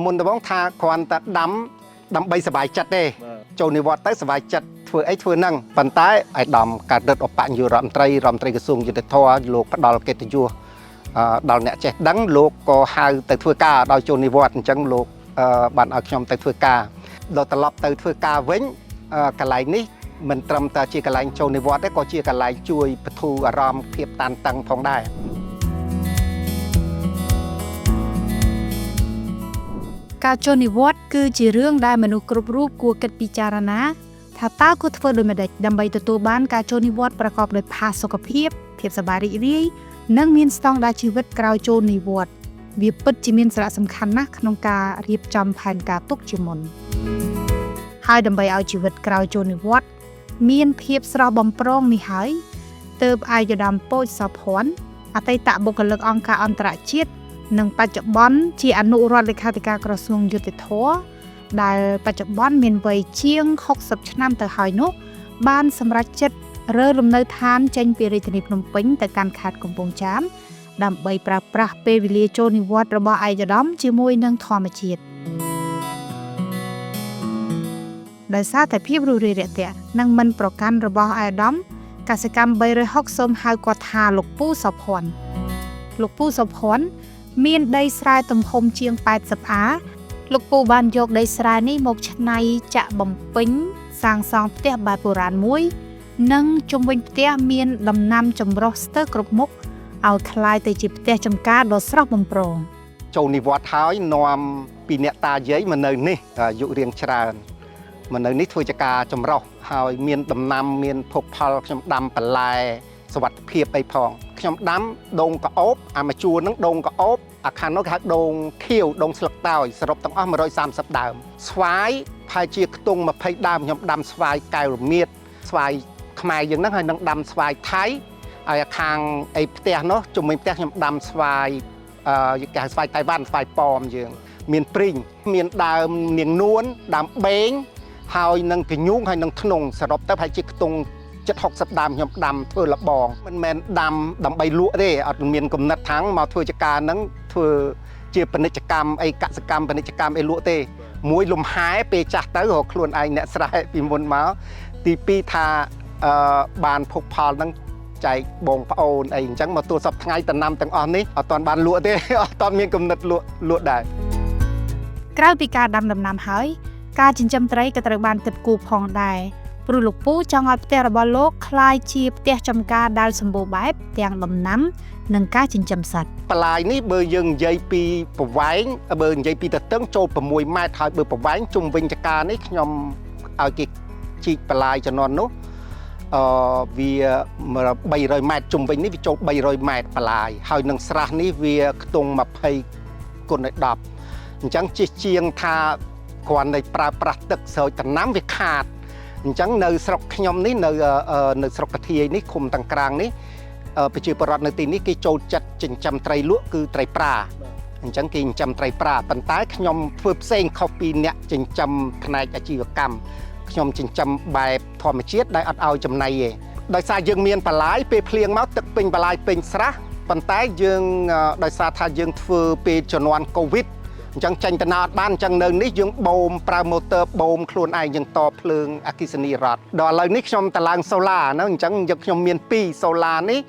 មុនដំបូងថាគ្រាន់តែដាំដើម្បីសប្បាយចិត្តទេចូលនិវត្តន៍ទៅសប្បាយចិត្តធ្វើអីធ្វើហ្នឹងប៉ុន្តែឯកឧត្តមកើតរិទ្ធឧបនាយករដ្ឋមន្ត្រីរដ្ឋមន្ត្រីក្រសួងយុត្តិធម៌លោកផ្ដល់កិត្តិយសដល់អ្នកចេះដឹងលោកក៏ហៅទៅធ្វើការដល់ចូលនិវត្តន៍អញ្ចឹងលោកបានឲ្យខ្ញុំទៅធ្វើការដល់ត្រឡប់ទៅធ្វើការវិញកន្លែងនេះមិនត្រឹមតែជាកន្លែងចូលនិវត្តន៍ទេក៏ជាកន្លែងជួយបន្ធូរអារម្មណ៍ភាពតានតឹងផងដែរ ការចូលនិវត្តន៍គឺជារឿងដែលមនុស្សគ្រប់រូបគួរគិតពិចារណាថាតើគួរធ្វើដូចម្តេចដើម្បីទទួលបានការចូលនិវត្តន៍ប្រកបដោយផាសុកភាពភាពសប្បាយរីករាយនិងមានស្តង់ដារជីវិតក្រោយចូលនិវត្តន៍វាពិតជាមានសារៈសំខាន់ណាស់ក្នុងការរៀបចំផែនការទុកជាមុនហើយដើម្បីឲ្យជីវិតក្រោយចូលនិវត្តន៍មានភាពស្រស់បំព្រងនេះហើយទើបឯកឧត្តមពោចសោភ័ណ្ឌអតីតបុគ្គលិកអង្គការអន្តរជាតិ និងបច្ចុប្បន្នជាអនុរដ្ឋលេខាធិការក្រសួងយុត្តិធម៌ដែលបច្ចុប្បន្នមានវ័យជាង60ឆ្នាំទៅហើយនោះ បានសម្រេចចិត្តរើលំនៅឋានចេញពីរាជធានីភ្នំពេញទៅកាន់ខេត្តកំពង់ចាមដើម្បីប្រើប្រាស់ពេលវេលាចូលនិវត្តន៍របស់ឯកឧត្តមជាមួយនឹងធម្មជាតិដោយសារតែភាពរួសរាយរាក់ទាក់និងមិនប្រកាន់របស់ឯកឧត្តមកសិកម្ម360សូមហៅគាត់ថាលោកពូសោភ័ណ្ឌលោកពូសោភ័ណ្ឌ មានដីស្រែទំហំជាង80អាលោកពូបានយកដីស្រែនេះមកច្នៃចាក់បំពេញសាងសង់ផ្ទះបែបបុរាណមួយ និងជុំវិញផ្ទះមានដំណាំចម្រុះស្ទើរគ្រប់មុខឲ្យក្លាយទៅជាផ្ទះចម្ការដ៏ស្រស់បំព្រង ចូលនិវត្តន៍ហើយនាំពីអ្នកតាយាយមកនៅនេះអាយុរៀងច្រើនមកនៅនេះធ្វើជាការចម្រុះហើយមានដំណាំមានភោគផលខ្ញុំដាំបន្លែសវត្ថភាពអីផងខ្ញុំដាំដូងក្អូបអាមួយជួរហ្នឹងដូងក្អូបអាខាងនោះគេហៅដូងខៀវដូងស្លឹកតើយសរុបទាំងអស់130ដើមស្វាយប្រហែលជាខ្ទង់20ដើមខ្ញុំដាំស្វាយកែវរមៀតស្វាយខ្មែរយើងហ្នឹងហើយនឹងដាំស្វាយថៃហើយអាខាងអីផ្ទះនោះជុំវិញផ្ទះខ្ញុំដាំស្វាយ គេហៅស្វាយតៃវ៉ាន់ស្វាយប៉មយើង មានព្រីងមានដើមនាងនួនដើមបេងហើយនឹងកញូងហើយនឹងធ្នង់សរុបទៅប្រហែលជាខ្ទង់ចិត្ត60ដើមខ្ញុំដាំធ្វើលបងមិនមែនដាំដើម្បីលក់ទេអត់មានគំនិតថាងមកធ្វើជាការហ្នឹងធ្វើជាពាណិជ្ជកម្មអីកសិកម្មពាណិជ្ជកម្មអីលក់ទេ មួយលំហែពេលចាស់ទៅរកខ្លួនឯងអ្នកស្រែពីមុនមកទី2ថាអឺបានភោគផលហ្នឹង ចែកបងប្អូនអីអញ្ចឹងមកទូរស័ព្ទថ្ងៃតំណាំទាំងអស់នេះអត់ទាន់បានលក់ទេ អត់ទាន់មានកំណត់លក់លក់ដែរ ក្រៅពីការដាំដំណាំហើយការចិញ្ចឹមត្រីក៏ត្រូវបានគិតគូរផងដែរព្រោះលោកពូចង់ឲ្យផ្ទះរបស់លោកក្លាយជាផ្ទះចម្ការដែលសម្បូរបែបទាំងដំណាំនិងការចិញ្ចឹមសត្វ បន្លាយនេះបើយើងនិយាយពីប្រវែងបើនិយាយពីទទឹងចូល6ម៉ែត្រហើយបើប្រវែងជុំវិញចកានេះខ្ញុំឲ្យគេជីកបន្លាយចំនួននោះអឺវា300ម៉ែត្រជុំវិញនេះវាចូល300ម៉ែត្របន្លាយហើយនឹងស្រះនេះវាខ្ទង់20គុណឲ្យ10អញ្ចឹងជិះជាងថាគ្រាន់តែប្រើប្រាស់ទឹកស្រោចដំណាំវាខាតអញ្ចឹងនៅស្រុកខ្ញុំនេះនៅនៅស្រុកកាធាយនេះឃុំតាំងក្រាងនេះ ប្រជាពលរដ្ឋនៅទីនេះគេចូលចិត្តចិញ្ចឹមត្រីលក់គឺត្រីប្រាអញ្ចឹងគេចិញ្ចឹមត្រីប្រាប៉ុន្តែខ្ញុំធ្វើផ្សេងខុសពីអ្នកចិញ្ចឹមផ្នែកអាជីវកម្មខ្ញុំចិញ្ចឹមបែបធម្មជាតិដែលអត់ឲ្យចំណីទេដោយសារយើងមានបន្លាយពេលភ្លៀងមកទឹកពេញបន្លាយពេញស្រះប៉ុន្តែយើងដោយសារថាយើងធ្វើពេលជំនាន់កូវីដអញ្ចឹងចេញទៅណាអត់បានអញ្ចឹងនៅនេះយើងបូមប្រើម៉ូទ័របូមខ្លួនឯងយើងតភ្លើងអគ្គិសនីរដ្ឋដល់ឥឡូវនេះខ្ញុំតឡើងសូឡាណាអញ្ចឹងយកខ្ញុំមាន2សូឡានេះ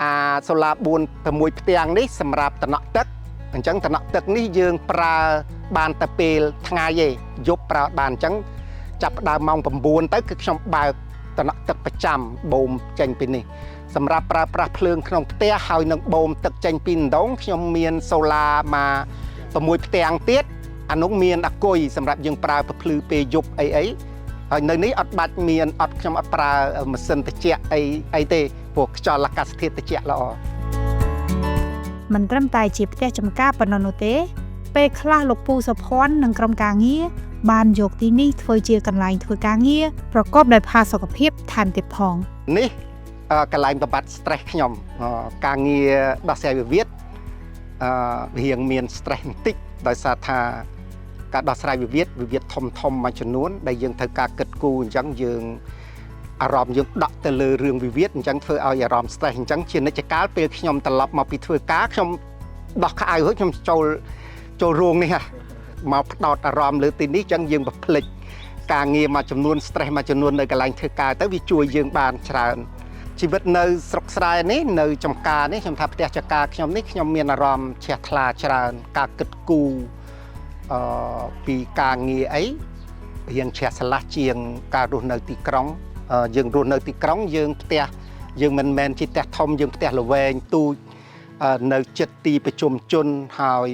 អាសូឡា4 6ផ្ទាំងនេះសម្រាប់តំណក់ទឹកអញ្ចឹងតំណក់ទឹកនេះយើងប្រើបានតែពេលថ្ងៃទេយប់ប្រើអត់បានអញ្ចឹងចាប់ផ្ដើមម៉ោង9ទៅគឺខ្ញុំបើកតំណក់ទឹកប្រចាំបូមចេញពីនេះសម្រាប់ប្រើប្រាស់ភ្លើងក្នុងផ្ទះហើយនឹងបូមទឹកចេញពីអណ្ដូងខ្ញុំមានសូឡាមក6ផ្ទាំងទៀតអានោះមានអាគុយសម្រាប់យើងប្រើពភ្លឺពេលយប់អីអីហើយនៅនេះអត់បាច់មានអត់ខ្ញុំអត់ប្រើម៉ាស៊ីនត្រជាក់អីអីទេព្រោះខ្យល់អាកាសធាតុត្រជាក់ល្អ មិនត្រឹមតែជាផ្ទះចម្ការប៉ុណ្ណោះនោះទេ ពេលខ្លះលោកពូសុភ័ណ្ឌនិងក្រុមការងារបានយកទីនេះធ្វើជាកន្លែងធ្វើការងារប្រកបដោយផាសុកភាពថែមទៀតផង នេះកន្លែងបំបត្តិ stress ខ្ញុំការងារដោះស្រាយវិវាទអឺរៀងមាន stress បន្តិចដោយសារថាការដោះស្រាយវិវាទវិវាទធំធំមួយចំនួនដែលយើងត្រូវការគិតគូរអញ្ចឹងយើងអារម្មណ៍យើងដក់ទៅលើរឿងវិវាទអញ្ចឹងធ្វើឲ្យអារម្មណ៍ stress អញ្ចឹងជានិច្ចកាលពេលខ្ញុំត្រឡប់មកពីធ្វើការខ្ញុំដោះខោអាវរួចខ្ញុំចូលចូលរោងនេះហ่ะ មកផ្ដោតអារម្មណ៍លើទីនេះចឹងយើងបំភ្លេចការងារមួយចំនួន stress មួយចំនួននៅកន្លែងធ្វើការទៅវាជួយយើងបានច្រើនជីវិតនៅស្រុកស្រែនេះនៅចំការនេះខ្ញុំថាផ្ទះចការខ្ញុំនេះខ្ញុំមានអារម្មណ៍ជ្រះថ្លាច្រើនការគិតគូរអឺពីការងារអីរៀងជ្រះស្រឡះជាងការរស់នៅទីក្រុងអឺយើងរស់នៅទីក្រុងយើងផ្ទះយើងមិនមែនជាផ្ទះធំយើងផ្ទះល្វែងទូចអឺនៅចិត្តទីប្រជុំជនហើយ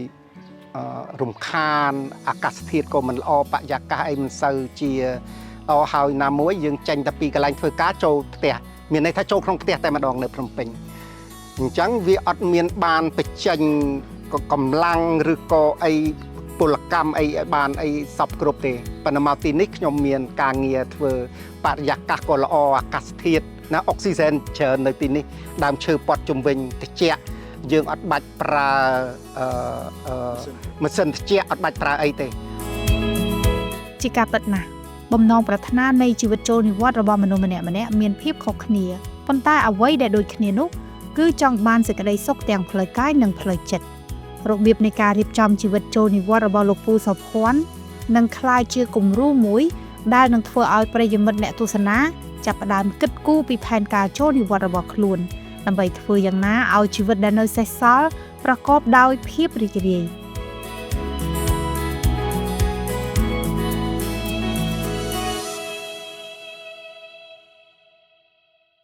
អឺរំខានអាកាសធាតុក៏មិនល្អបរិយាកាសអីមិនសូវជាល្អហើយណាមួយយើងចេញតែពីកន្លែងធ្វើការចូលផ្ទះមានន័យថាចូលក្នុងផ្ទះតែម្ដងនៅភ្នំពេញអញ្ចឹងវាអត់មានបានបញ្ចេញកកម្លាំងឬក៏អីពលកម្មអីឲ្យបានអីសពគ្រប់ទេប៉ុន្តែមកទីនេះខ្ញុំមានការងារធ្វើបរិយាកាសក៏ល្អអាកាសធាតុណាអុកស៊ីហ្សែនច្រើននៅទីនេះដើមឈើព័ទ្ធជុំវិញត្រជាក់យើងអត់បាច់ប្រើអឺអឺ ម៉ាស៊ីនត្រជាក់អត់បាច់ប្រើអីទេ ជាការពិតណាស់បំណងប្រាថ្នានៃជីវិតចូលនិវត្តន៍របស់មនុស្សម្នាក់ៗមានភាពខុសគ្នាប៉ុន្តែអ្វីដែលដូចគ្នានោះគឺចង់បានសេចក្តីសុខទាំងផ្លូវកាយនិងផ្លូវចិត្តរបៀបនៃការរៀបចំជីវិតចូលនិវត្តន៍របស់លោកពូសុភ័ណ្ឌនឹងក្លាយជាគំរូមួយដែលនឹងធ្វើឲ្យប្រិយមិត្តអ្នកទស្សនាចាប់ផ្ដើមគិតគូរពីផែនការចូលនិវត្តន៍របស់ខ្លួនដើម្បីធ្វើយ៉ាងណាឲ្យជីវិតដែលនៅសេសសល់ប្រកបដោយភាពរីករាយ។